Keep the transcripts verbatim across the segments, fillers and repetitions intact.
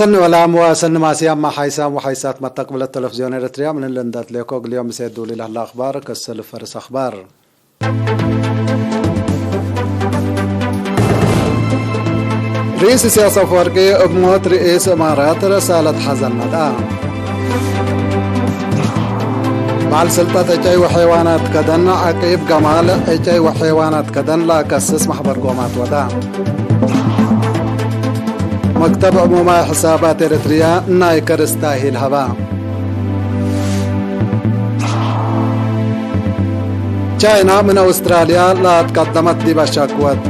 ሰኒ ወላም ወሰኒ ማስያም፣ መሓይሳም ወሓይሳት መተቅብለት ተለፍዝዮን ኤረትርያ፣ ምን እሊ እንደ ትሌኮ እግል ዮም ምሴ ዱሊ ለህለ አክባር፣ ከሰል ፈርስ አክባር። ርኢስ ኢሳያስ አፈወርቂ እብ ሞት ርኢስ እማራት ረሳለት ሐዘን ነድአ። በዐል ስልጠት ዕጨይ ወሐይዋናት ከደን ዐቂብ ገማል ዕጨይ ወሐይዋናት ከደን ለአከስስ መሕበር ጎማት ወዳ። መክተብ ዕሙማይ ሕሳባት ኤረትርያ ናይ ከርስ ታሂል ሀባ። ቻይና ምን አውስትራልያ ለአትቀደመት ዲበ ሸክወት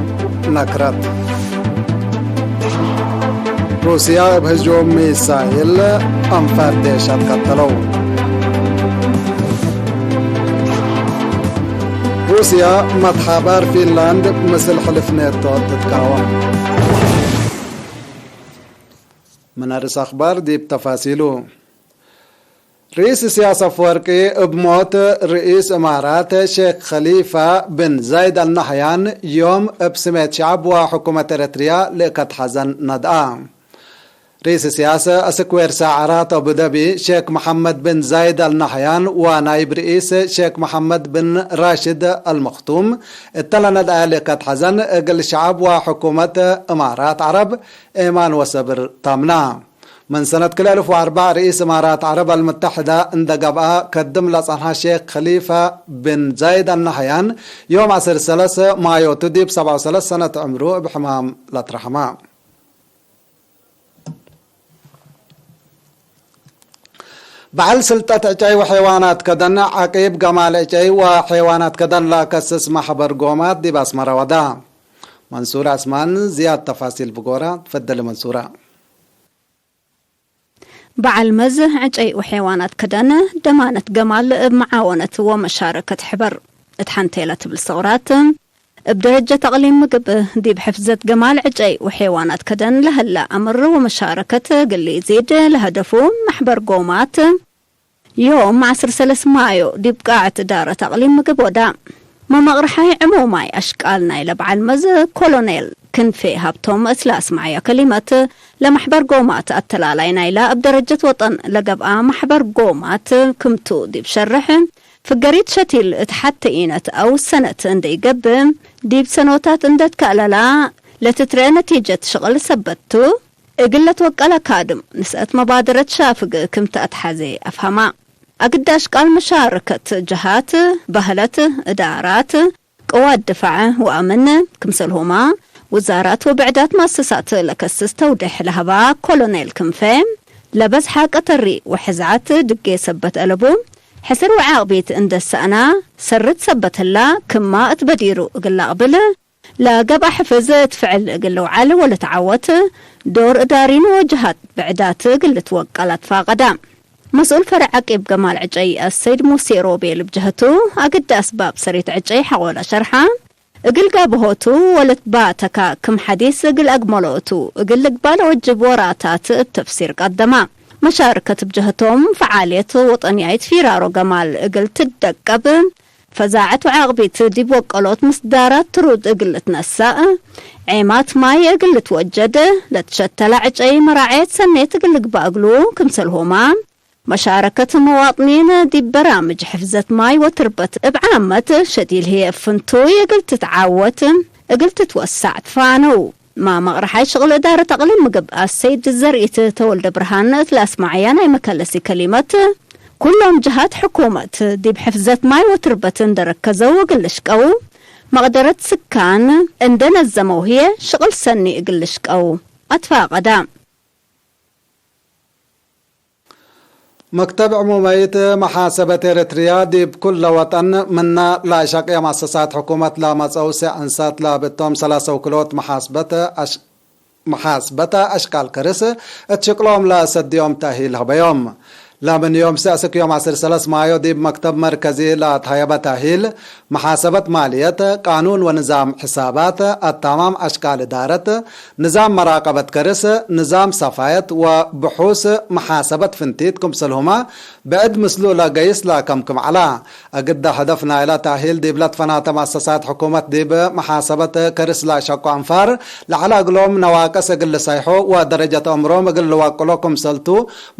ነክረት። ሩስያ እብ ህጁም ሚሳይል አንፋር ዴሻት ቀተለው። ሩስያ መትሓባር ፊንላንድ ምስል ሕልፍ ኔቶ ትትቃወም። ምን አርስ አክባር ዲብ ተፋሲሉ። ርኢስ ኢሳያስ አፈወርቂ እብ ሞት ርኢስ እማራት ሼክ ከሊፋ ብን ዛይድ አልናህያን ዮም እብ ስሜት ሸዐብ ወሕኩመት ኤረትርያ ልእከት ሐዘን ነድአ። ርኢስ ኢሳያስ አስክ ዌርሳ ዐራት አቡደቢ ሼክ መሐመድ ብን ዛይድ አልናህያን ወናይብ ርኢስ ሼክ መሐመድ ብን ራሽድ አልመክቱም እተ ለነድአ ልእከት ሐዘን እግል ሸዐብ ወሕኩመት እማራት ዐረብ ኤማን ወሰብር ታምና። ምን ሰነት ክልኤ አልፍ ወአርበዕ ርኢስ እማራት ዐረብ አልምተሐደ እንደ ገብአ፣ ከድም ለጸንሐ ሼክ ከሊፋ ብን ዛይድ አልናህያን፣ ዮም ዐስር ሰለስ ማዮ ቱ ዲብ ሰብዓ ወሰለስ ሰነት ዕምሩ እብ ሕማም ለትረሐመ። በዐል ስልጠት ዕጨይ ወሐይዋናት ከደን ዐቂብ ገማል ዕጨይ ወሐይዋናት ከደን ለአከስስ መሕበር ጎማት ዲብ አስመረ ወዳ። መንሱር ዐስማን ዝያድ ተፋሲል ብጎራ። ትፈደል መንሱራ። በዐል መዝ ዕጨይ ወሐይዋናት ከደን ደማነት ገማል እብ መዓወነት ወመሻረከት ሕበር እት ሐንቴ ለትብል ሰቅራት፣ እብ ደረጀት አቅሊም ምግብ ዲብ ሕፍዘት ገማል ዕጨይ ወሐይዋናት ከደን ለሀለ አምር ወመሻረከት እግል ኢዚድ ለሀደፉ መሕበር ጎማት፣ ዮም ዐስር ሰለስ ማዮ ዲብ ቃዐት እዳረት አቅሊም ምግብ ወዳ። መመቅርሓይ ዕሙማይ አሽቃል ናይለ በዐል መዝ ኮሎኔል ክንፌ ሀብቶም እት ለአስመዐየ ከሊመት፣ ለመሕበር ጎማት አተላላይ ናይለ እብ ደረጀት ወጠን ለገብአ መሕበር ጎማት ክምቱ ዲብ ሸርሕ፣ ፍገሪት ሸቲል እት ሐቴ ኢነት አው ሰነት እንዴ ኢገብእ፣ ዲብ ሰኖታት እንዴ ትከእለላ ለትትረአ ነቲጀት ሽቅል ሰበት ቱ፣ እግል ለትወቀለ ካድም ንስአት መባደረት ሻፍግ ክም ተአትሐዜ አፍሀማ። አግድ አሽቃል መሻርከት ጀሃት፣ በህለት፣ እዳራት፣ ቅዋት ድፋዕ ወአምን፣ ክምሰልሁማ ውዛራት ወብዕዳት መአሰሳት ለከስስ ተውዴሕ ለሀባ ኮሎኔል ክንፌ፣ ለበዝሐ ቀተሪ ወሕዝዓት ድጌ ሰበት አለቡ፣ ሕስር ወዓቅቢት እንዴ ሰአና፣ ሰርት ሰበት ህላ፣ ክማ እት በዲሩ እግል ለአቅብል፣ ለገብአ ሕፍዝ እት ፍዕል እግል ልውዓል ወልትዓወት ዶር እዳሪን ወጀሃት ብዕዳት እግል ልትወቀል አትፋቀዳ። መስኡል ፈርዕ ዐቂብ ገማል ዕጨይ አሰይድ ሙሴ ሮቤል እብ ጀህቱ፣ አግድ አስባብ ሰሪት ዕጨይ ሐቆለ ሸርሐ፣ እግል ጋብሆቱ ወልትባተካ ክም ሐዲስ እግል አግመሎ እቱ፣ እግል ልግባእ ለወጅብ ወራታት እት ተፍሲር ቀደማ። መሻርከት እብ ጀህቶም፣ ፈዓልየት ወጠንያይት ፊራሮ ገማል እግል ትደቀብ፣ ፈዛዐት ወዓቅቢት ዲብ ወቀሎት ምስዳራት ትሩድ እግል ልትነሳእ፣ ዔማት ማይ እግል ልትወጀድ፣ ለትሸተለ ዕጨይ መራዐየት ሰኔት እግል ልግባእ እግሉ፣ ክምሰልሁማ መሻረከት መዋጥኒን ዲብ በራምጅ ሕፍዘት ማይ ወትርበት እብ ዓመት ሸዲል ህዬ እብ ፍንቱይ እግል ትትዓወት፣ እግል ትትወሳዕ ትፋነው። ማመ ቅርሓይ ሽቅል እዳረት አቅሊም ምግብ አሰይድ ዘርኢት ተወልደ ብርሃን እት ለአስመዐያ ናይ መከለሲ ከሊመት፣ ኩሎም ጀሃት ሕኩመት ዲብ ሕፍዘት ማይ ወትርበት እንዴ ረከዘው እግል ልሽቀው፣ መቅደረት ስካን እንዴ ነዘመው ህዬ ሽቅል ሰኒ እግል ልሽቀው አትፋቀዳ። መክተብ ዕሙመይት መሓሰበት ኤረትርያ ዲብ ኩለ ወጠን ምነ ለአሸቅየ መአሰሳት ሕኩመት ለመጽአው ሰዕ እንሳት ለብእቶም ሰላሰ ውክሎት መሓስበት አሽ-፣ መሓስበተ አሽቃል ከርስ እት ሽቅሎም ለአሰድዮም ተእሂል ሀበዮም። ለምን ዮም ሰዕ እስክ ዮም ዐስር ሰለስ ማዮ ዲብ መክተብ መርከዚ ለአትሀየበ ተእሂል፣ መሓሰበት ማልየት፣ ቃኑን ወንዛም ሕሳባት፣ አታማም አሽቃል እዳረት፣ ንዛም መራቀበት ከርስ፣ ንዛም ሰፋየት ወብሑስ መሓሰበት ፍንቲት ክምሰልሁመ ብዕድ ምስሉ ለገይስ ለአከምክም ዐላ። እግደ ሀደፍ ናይለ ተእሂል ዲብ ለትፈናተ መአሰሳት ሕኩመት ዲብ መሓሰበት ከርስ ለአሸቁ አንፋር ለዐለ እግሎም ነዋቅስ እግል ልሰይሖ ወደረጀት አምሮም እግል ልወቅሎ ክምሰልቱ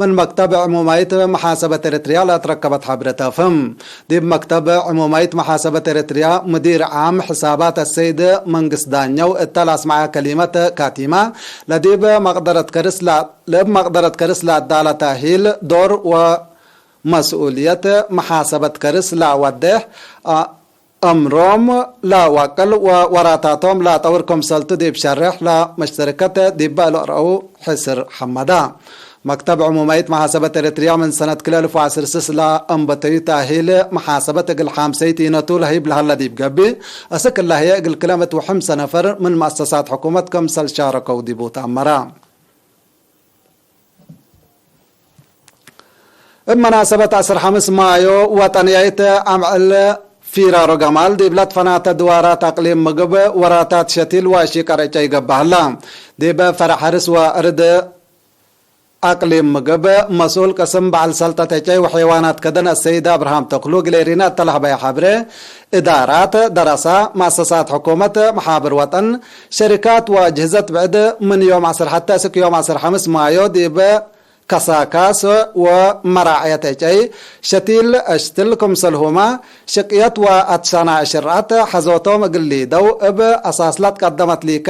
ምን መክተብ ዕሙማይት መሓሰበት ኤረትርያ ለአትረከበት ሐብረ ተፍህም። ዲብ መክተብ ዕሙማይት መሓሰበት ኤረትርያ ሙዲር ዓም ሕሳባት አሰይድ መንግስት ዳኘው እተ ለአስመዐ ከሊመት ካቲመ፣ ለዲብ መቅደረት ከርስ ለ-፣ ለእብ መቅደረት ከርስ ለአዳለ ተእሂል ዶር ወ መስኡልየት መሓሰበት ከርስ ለአወዴሕ፣ አ-፣ አምሮም ለአዋቅል ወወራታቶም ለአጠውር ክምሰልቱ ዲብ ሸሬሕ ለመሽተርከት ዲበ ለአርአው ሕስር ሐመዳ። መክተብ ዕሙማይት መሓሰበት ኤረትርያ ምን ሰነት ክልኤ እልፍ ወዐስር ስስ ለአንበተዩ ተእሂል መሓሰበት እግል ሓምሰይት ኢነቱ ለህይብ ለሀለ ዲብ ገብእ፣ እስክ እለ ህዬ እግል ክለ ምእት ወሐምሰ ነፈር ምን መአሰሳት ሕኩመት ክምሰል ሻረከው ዲቡ ተአመረ። እብ መናሰበት ዐስር ሐምስ ማዮ ወጠንያይት አምዕል ፊራሮ ገማል ዲብ ለትፈናተ ድዋራት አቅሊም ምግብ ወራታት ሸቲል ወአሺቀር ዕጨይ ገብእ ሀላ። ዲብ ፈረዕ ሐርስ ወእርድ አቅሊም ምግብ መስኡል ቅስም በዐል ሰልጠት ዕጨይ ወሐይዋናት ከደን አሰይድ አብርሃም ተክሉ እግል ኤሪና እተ ለሀበየ ሐብሬ፣ እዳራት፣ ደረሳ፣ መአሰሳት ሕኩመት፣ መሓብር ወጠን፣ ሸሪካት ወአጅህዘት ብዕድ ምን ዮም ዐስር ሐተ እስክ ዮም ዐስር ሐምስ ማዮ ዲብ ከሳካስ ወመራዕየት ዕጨይ ሸቲል አሽትል ክምሰልሁመ ሽቅየት ወአትሻናዕ ሽርዐት ሐዞቶም እግል ሊደው እብ አሳስ ለትቀደመት ሊካ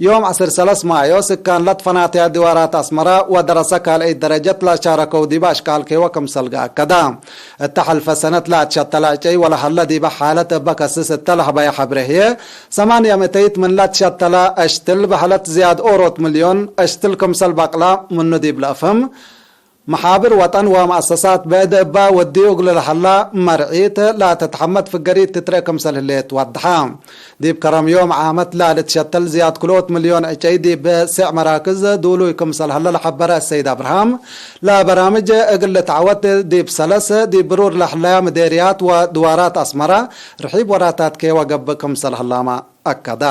ዮም ዐስር ሰለስ ማዮ ስካን ለትፈናተያ ድዋራት አስመራ ወደረሰ ካልአይት ደረጀት ለሻረከው ዲበ አሽቃል ኬወ ክምሰል ገአከዳ። እተ ሐልፈ ሰነት ለአትሸተለ ዕጨይ ወለሀለ ዲበ ሓለት እበ ከስስ እተ ለሀበየ ሐብሬ ህዬ፣ ሰማንየ ምእተይት ምን ለትሸተለ አሽትል በህለት ዝያድ ኦሮት ምልዮን አሽትል ክምሰል በቅላ ምኑ ዲብ ለአፍህም፣ መሓብር ወጠን ወመአሰሳት ብዕድ እበ ወድዩ እግል ለሀላ መርዒት ለትትሐመድ ፍገሪት ትትርኤ ክምሰል ህሌት ወድሐ። ዲብ ከረም ዮም ዓመት ለልትሸተል ዝያድ ክልኦት ምልዮን ዕጨይ ዲብ ስዕ መራክዝ ዱሉይ ክምሰል ሀለ ለሐበረ አሰይድ አብርሃም፣ ለበራምጅ እግል ልትዐወት ዲብ ሰለስ ዲብ ብሩር ለህለያ ምዴርያት ወድዋራት አስመራ ርሒብ ወራታት ኬወ ገብእ ክምሰል ህላመ አከደ።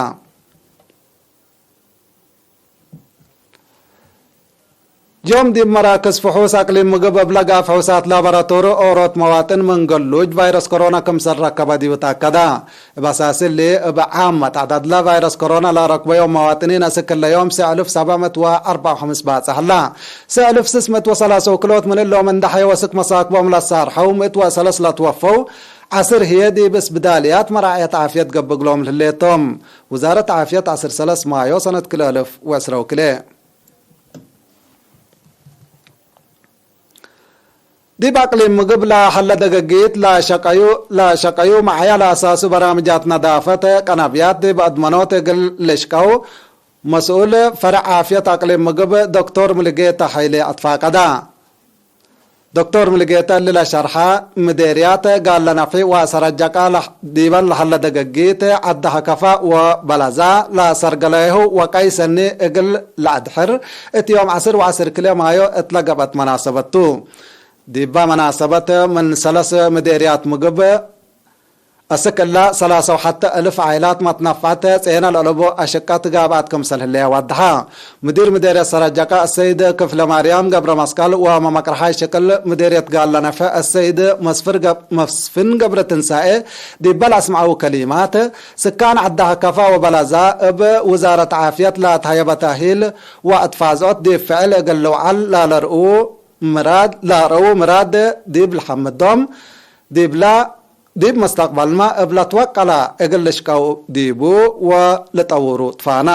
ዮም ዲብ መራክዝ ፍሑስ አቅሊም ምግብ እብ ለገአ ፍሑሳት ላቦራቶሪ ኦሮት መዋጥን ምን ገሉጅ ቫይረስ ኮሮና ክምሰል ረከበ ዲቡ ተአከደ። እብ አሳስ እሊ፣ እብ ዓም መትዐዳድለ ቫይረስ ኮሮና ለአረክበዮም መዋጥኒን አስክ እለ ዮም ሰዕ እልፍ ሰብዕ ምእት ወአርበዕ ወሐምስ ባጽሕ ሀላ። ሰዕ እልፍ ስስ ምእት ወሰላሰ ወክልኦት ምን እሎም እንደ ሐየው አስክ መሳክቦም ለሳርሐው ምእት ወሰለስ ለትወፈው፣ ዐስር ህዬ ዲብ እስብዳልያት መራዕየት ዓፍየት ገብእ እግሎም ህሌቶም። ውዛረት ዓፍየት ዐስር ሰለስ ማዮ ሰነት ክልኤ እልፍ ወዕስረ ወክልኤ። ዲብ አቅሊም ምግብ ለሀለ ደገጊት ለሸቀዩ፣ ለሸቀዩ መዓያ ለአሳሱ በራምጃት ነዳፈት ቀነብያት ዲብ አድመኖት እግል ልሽቀው መስኡል ፈርዕ ዓፍየት አቅሊም ምግብ ዶክቶር ሙሉጌታ ሐይሌ አትፋቀዳ። ዶክቶር ሙሉጌታ እሊ ለሸርሐ፣ ምዴርያት ጋለ ነፍዒ ወአሰረጀቃ ለህ-፣ ዲበን ለሀለ ደገጊት፣ ዐዲ ሀከፋ ወበለዛ ለሰርገለይሁ ወቀይ ሰኒ እግል ለአድሕር፣ እት ዮም ዐስር ወዐስር ክልኤ ማዮ እት ለገብአት መናሰበት ቱ። ዲበ መናሰበት ምን ሰለስ ምዴርያት ምግብ፣ አስክ እለ ሰላሰ ወሐተ እልፍ ዓይላት መትነፍዐት ጼነ ለአለቡ አሽቀት ጋብአት ክምሰል ህለየ ወድሐ። ምዲር ምዴርየት ሰረጀቃ አሰይድ ክፍለማርያም ገብረመስቀል ወመመቅርሓይ ሽቅል ምዴርየት ጋለ ነፍዕ አሰይድ መስፍር ገብ-፣ መስፍን ገብረትንሳኤ ዲበ ለአስምዐው ከሊማት፣ ስካን ዐዲ ሀከፋ ወበለዛ እብ ውዛረት ዓፍየት ለአትሀየበ ተእሂል ወአትፋዝዖት ዲብ ፍዕል እግል ልውዓል ላለርእዉ ምራድ፣ ለአረዉ ምራድ ዲብ ለሐምዶም፣ ዲብላ፣ ዲብ መስተቅበልመ እብ ለትወቀለ እግል ልሽቀው ዲቡ ወልጠውሩ ትፋና።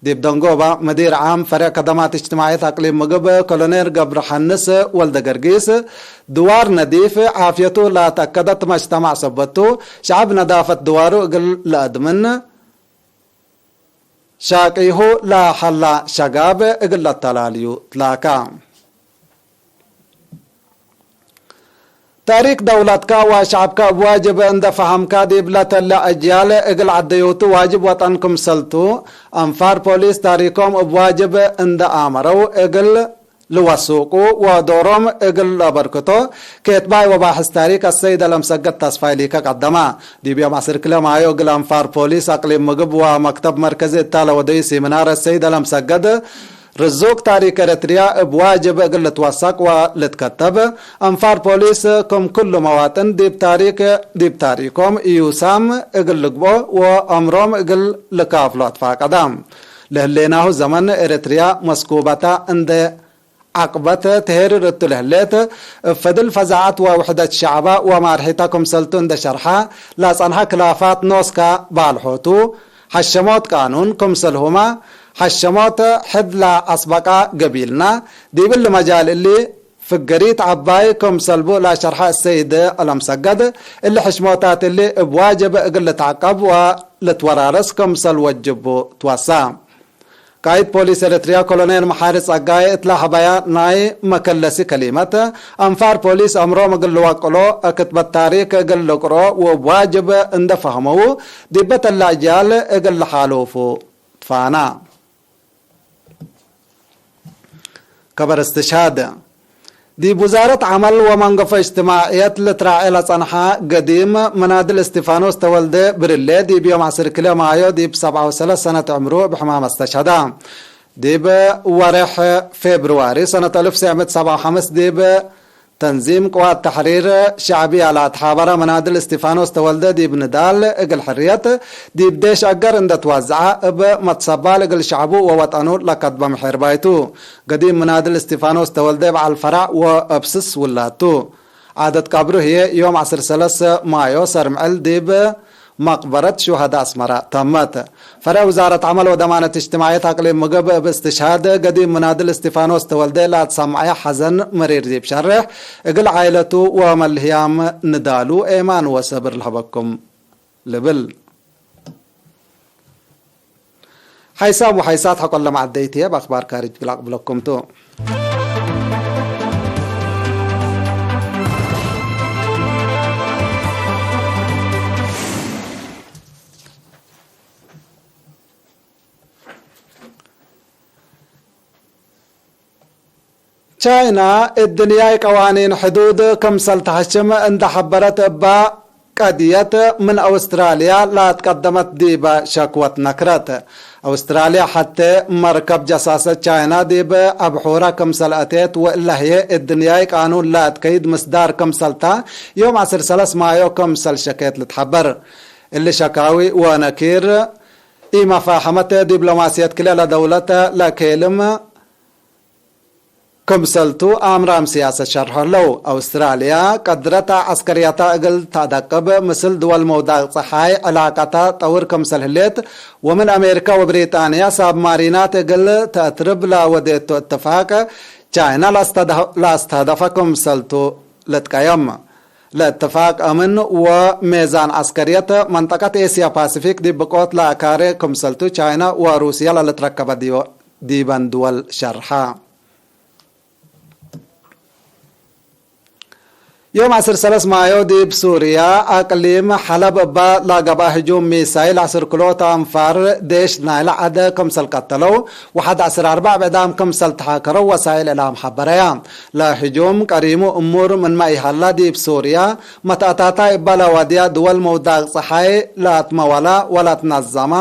ዲብ ደንጎባ፣ ምዲር ዓም ፈሬዕ ከደማት እጅትማዕየት አቅሊም ምግብ ኮሎኔል ገብረሐንስ ወልደገርጊስ፣ ድዋር ነዲፍ ዓፍየቱ ለተአከደት መጅተማዕ ሰበቱ፣ ሸዐብ ነዳፈት ድዋሩ እግል ለአድምን፣ ሻቂሁ ለሀላ ሸጋብ እግል ለአተላልዩ ትላካ። ታሪክ ደውለትካ ወሸዐብካ እብ ዋጅብ እንደ ፈሀምካ፣ ዲብ ለተሌ አጅያል እግል ዐደዮቱ ዋጅብ ወጠን ክምሰልቱ፣ አንፋር ፖሊስ ታሪኮም እብ ዋጅብ እንደ አመረው፣ እግል ልወሱቁ ወዶሮም እግል ለአበርክቶ፣ ኬትባይ ወባሕስ ታሪክ አሰይድ አለምሰገድ ተስፋይ ሊከ ቀደማ። ዲብ ዮም ዐስር ክለ ማዮ እግል አንፋር ፖሊስ አቅሊም ምግብ ወመክተብ መርከዚ እታ ለወደዩ ሲምናር አሰይድ አለምሰገድ፣ ርዙቅ ታሪክ ኤረትርያ እብ ዋጅብ እግል ልትወሰቅ ወልትከተብ፣ አንፋር ፖሊስ ክም ክሉ መዋጥን ዲብ ታሪክ፣ ዲብ ታሪኮም ኢዩሳም እግል ልግብኦ ወአምሮም እግል ልካፍሎ አትፋቀዳ። ለህሌናሁ ዘመን ኤረትርያ መስኩበታ እንደ ዐቅበት ተሄርር እቱ ለህሌት፣ እብ ፈድል ፈዛዐት ወውሕደት ሸዕባ ወማርሒታ ክምሰልቱ እንደ ሸርሐ፣ ለጸንሐ ክላፋት ኖስካ ባልሖቱ፣ ሐሸሞት ቃኑን ክምሰልሁመ፣ ሐሸሞት ሕድ ለአስበቃ ገቢልና፣ ዲብሊ መጃል እሊ ፍግሪት ዐባይ ክምሰልቡ ለሸርሐ እሰይድ አለምሰገድ፣ እሊ ሕሽሞታት እሊ እብ ዋጅብ እግል ልትዐቀብ ወልትወራረስ ክምሰል ወጅቡ ትወሳ። ቃይድ ፖሊስ ኤረትርያ ኮሎኔል መሓሪ ጸጋይ እት ለሀበያ ናይ መከለሲ ከሊመት፣ አንፋር ፖሊስ አምሮም እግል ልወቅሎ፣ ክትበት ታሪክ እግል ልቅሮ ወእብ ዋጅብ እንደ ፈህመው፣ ዲበ ተለ አጅያል እግል ለሓሉፉ ትፋና። ከበር እስትሽሃድ። ዲብ ውዛረት ዐመል ወመንገፎ እጅትማዕየት ልትራዔ ለጸንሐ ገዲም ምናድል እስቲፋኖስ ተወልደ ብርሌ፣ ዲብ ዮም ዐስር ክለ ማዮ ዲብ ሰብዓ ወሰለስ ሰነት ዕምሩ እብ ሕማም አስተሽሀዳ። ዲብ ወሬሕ ፌብርዋሪ ሰነት አልፍ ወትሰዕ ምእት ሰብዓ ወሐምስ ዲብ ተንዚም ቅዋት ተሕሪር ሸዕብያ ለአትሓበረ ምናድል እስቲፋኖስ ተወልደ ዲብ ንዳል እግል ሕርየት ዲብ ዴሽ አገር እንደ ትወዘዐ እብ መትሰባል እግል ሸዕቡ ወወጠኑ ለከትበ ምሔርባይ ቱ። ገዲም ምናድል እስቲፋኖስ ተወልደ በዐል ፈራዕ ወእብ ስስ ውላድ ቱ። ዓደት ቀብሩ ህዬ ዮም ዐስር ሰለስ ማዮ ሰርምዕል ዲብ መቅበረት ሹሀዳ አስመረ ተመት። ፈሬዕ ውዛረት ዐመል ወደማነት እጅትማዕየት አቅሊም ምግብ እብ እስትሽሃድ ገዲም ምናድል እስቲፋኖስ ተወልደ ለአትሰመዐ ሐዘን መሪር ዲብ ሸሬሕ፣ እግል ዓይለቱ ወመልህያም ንዳሉ ኤማን ወሰብር ለሀበኩም ልብል። ሓይሳም ወሓይሳት ሐቆለ መዐደይ እትዬ፣ በአክባር ካርጅ እግል አቅብለኩም ቱ። ቻይና እድንያይ ቀዋኒን ሕዱድ ክምሰል ተሐሽም እንደ ሐበረት እባ ቀድየት ምን አውስትራልያ ለአትቀደመት ዲበ ሸክወት ነክረት። አውስትራልያ ሐቴ መርከብ ጀሳሰት ቻይና ዲብ አብሑራ ክምሰል አቴት ወእለ ህዬ እድንያይ ቃኑን ለአትከይድ ምስዳር ክምሰልታ ዮም ዐስር ሰለስ ማዮ ክምሰል ሸኬት ልትሐበር። እሊ ሸካዊ ወነኪር ኢመፋሐመት ዲብሎማስየት ክልኤ ለደውለት ለኬልም ክምሰልቱ አምራም ስያሰት ሸርሖ ህለው። አውስትራልያ ቀድረታ ዐስከርያታ እግል ተአደቅብ፣ ምስል ድወል መውዳቅ ጸሓይ ዕላቀታ ጠውር ክምሰል ህሌት፣ ወምን አሜሪካ ወብሪጣንያ ሳብማሪናት እግል ተአትርብ ለወዴቱ እትፋቅ ቻይና ለአስተደ-፣ ለአስተህደፈ ክምሰልቱ ልትቀየም። ለእትፋቅ አምን ወሜዛን ዐስከርየት መንጠቀት ኤስያ ፓሲፊክ ዲብ ብቆት ለአካሬ ክምሰልቱ ቻይና ወሩስያ ለልትረከበ ዲወ-፣ ዲበን ድወል ሸርሐ። ዮም ዐስር ሰለስ ማዮ ዲብ ሱርያ አቅሊም ሐለብ እባ ለገብአ ህጁም ሚሳይል ዐስር ክሎ ተአንፋር ዴሽ ናይለ ዐደ ክምሰል ቀተለው ወሐድ ዐስር አርበዕ ብዕዳም ክምሰል ተሓከረው ወሳይል እዕላም ሐበረያ። ለህጁም ቀሪሙ እሙር ምንመ ኢሀላ ዲብ ሱርያ መትአታታይ እባ ለወድያ ድወል መውዳቅ ጸሓይ ለአትመወላ ወለአትነዘማ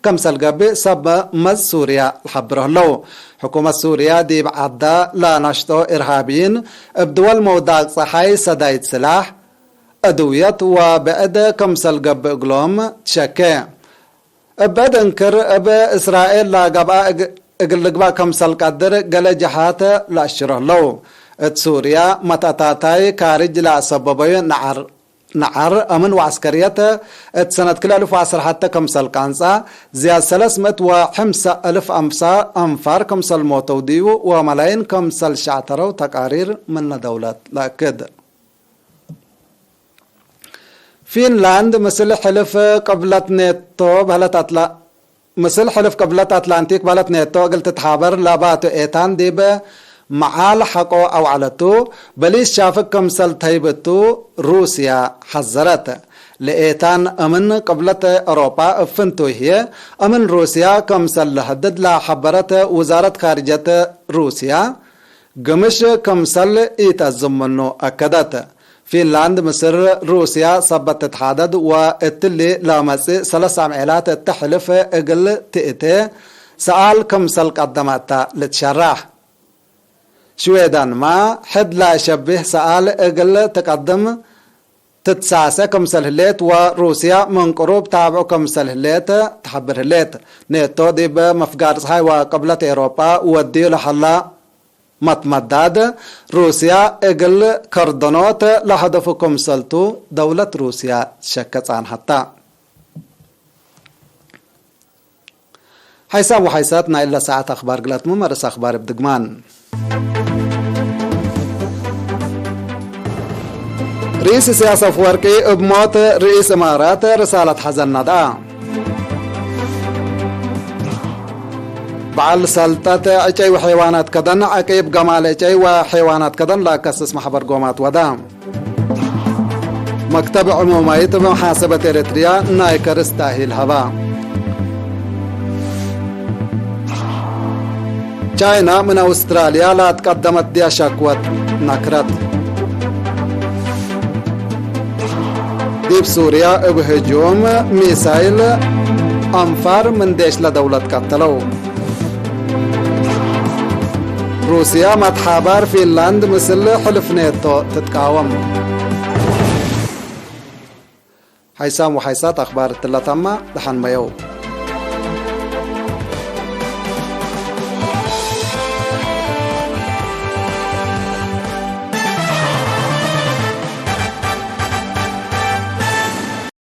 ክምሰል ገብእ ሰብ መዝ ሱርያ ለሐብሮ ህለው። ሕኩመት ሱርያ ዲብ ዐዳ ለነሽጦ ኢርሃብይን እብ ድወል መውዳቅ ጸሓይ ሰዳይት ስላሕ፣ አድውየት ወብዕድ ክምሰል ገብእ እግሎም ትሸኬ። እብ ብዕድ እንክር እብ እስራኤል ለገብአ እግ-፣ እግል ልግበእ ክምሰል ቀድር ገሌ ጀሃት ለአሽሮ ህለው። እት ሱርያ መትአታታይ ካርጅ ለአሰበበዩ ነዐር ነዐር አምን ወዐስከርየት እት ሰነት ክልኤ አልፍ ወዐስር ሐተ ክምሰል ቃንጻ፣ ዝያድ ሰለስ ምእት ወሐምሳ አልፍ አምሳ አንፋር ክምሰል ሞተው ዲቡ ወመላይን ክምሰል ሸዕተረው ተቃሪር ምነ ደውለት ለአክድ። ፊንላንድ ምስል ሕልፍ ቅብለት ኔቶ በህለት አትላ-፣ ምስል ሕልፍ ቅብለት አትላንቲክ በህለት ኔቶ እግል ትትሓበር ለባቱ ኤታን ዲብ መዓል ሐቆ አውዐለቱ፣ በሊስ ሻፍግ ክምሰል ተህይብ እቱ ሩስያ ሐዘረት። ለኤታን አምን ቅብለት አውሮጳ እብ ፍንቱይ ህዬ፣ አምን ሩስያ ክምሰል ለሀድድ ለሐበረት ውዛረት ካርጀት ሩስያ፣ ግምሽ ክምሰል ኢተዝም ምኑ አከደት። ፊንላንድ፣ ምስል ሩስያ ሰበት ትትሓደድ ወእትሊ ለመጽእ ሰለስ አምዔላት እተ ሕልፍ እግል ትእቴ ሰኣል ክምሰል ቀደመተ ልትሸራሕ። ሽዌደንመ፣ ሕድ ለሸብህ ሰኣል እግል ትቀድም ትትሳሰ ክምሰል ህሌት ወሩስያ ምን ቅሩብ ታብዑ ክምሰል ህሌት ተሐብር ህሌት። ኔቶ ዲብ መፍጋር ጸሓይ ወቅብለት ኤውሮጳ ወድዩ ለሀላ መትመዳድ፣ ሩስያ እግል ከርደኖት ለሀደፉ ክምሰልቱ ደውለት ሩስያ ትሸከ ጻንሐታ። ሓይሳም ወሓይሳት ናይ እለ ሰዓት አኽባር ግለትሙ መርስ አኽባር እብ ድግማን። ርኢስ ኢሳያስ አፍወርቂ እብ ሞት ርኢስ እማራት ርሳለት ሐዘን ነድአ። በዐል ሰልጠት ዕጨይ ወሐይዋናት ከደን ዐቂብ ገማል ዕጨይ ወሐይዋናት ከደን ለአከስስ መሕበር ጎማት ወዳ። መክተብ ዕሙማይት እብ መሓሰበት ኤረትርያ ናይ ከርስ ተእሂል ሀባ። ቻይና ምን አውስትራልያ ለአትቀደመት ዲብ ሸክወት ነክረት። ዲብ ሱርያ እብ ህጁም ሚሳይል አንፋር ምን ዴሽ ለደውለት ቀተለው። ሩስያ መትሓባር ፊንላንድ ምስል ሕልፍ ኔቶ ትትቃወም። ሓይሳም ወሓይሳት አኽባር እትለ ተማ ደሐን መየው።